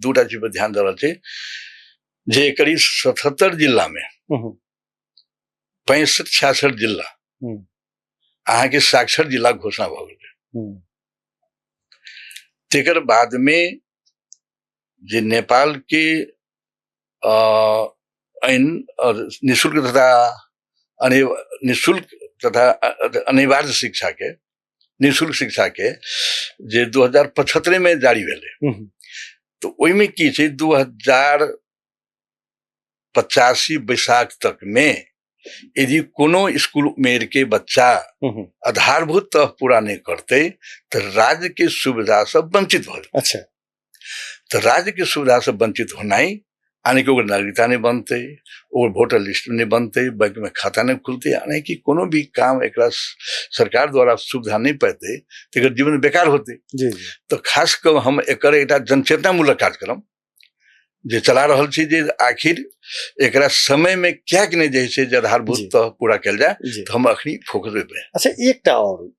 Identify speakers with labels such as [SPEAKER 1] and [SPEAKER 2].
[SPEAKER 1] दूटा चीज पर ध्यान दऽ रहल छी जे करीब 77 जिलामे 65 66 जिला अहाँके साक्षर जिला घोषणा भऽ गेलै। तकर बादमे जे नेपाल के ऐन और निःशुल्क तथा निःशुल्क तथा अनिवार्य शिक्षा के, निःशुल्क शिक्षा के जे 2075 में जारी भेलै, तऽ ओहिमे की छै, 2085 बैसाख तक में यदि कोनो स्कूल उमेर के बच्चा आधारभूत तह पूरा नहीं करते तो राज्य के सुविधा से वंचित हो। तो राज्य के सुविधा से वंचित होनाइ यानी कि ओकर नागरिकता नहीं बनते, ओकर वोटर लिस्ट नहीं बनते, बैंक में खाता नहीं खुलते, यानी कि कोनो भी काम एकरा सरकार द्वारा सुविधा नहीं पेते तो एकर जीवन बेकार होते।
[SPEAKER 2] जी जी
[SPEAKER 1] तो खास कऽ हम एकर एकटा जनचेतनामूलक कार्यक्रम जे चला रहल छी जे आखिर एकरा समय में कियाक नहि जे छै जे आधारभूत तह पूरा कयल जाय, तऽ हम अखनी फोकस ओहि पे।
[SPEAKER 2] अच्छा, एकटा और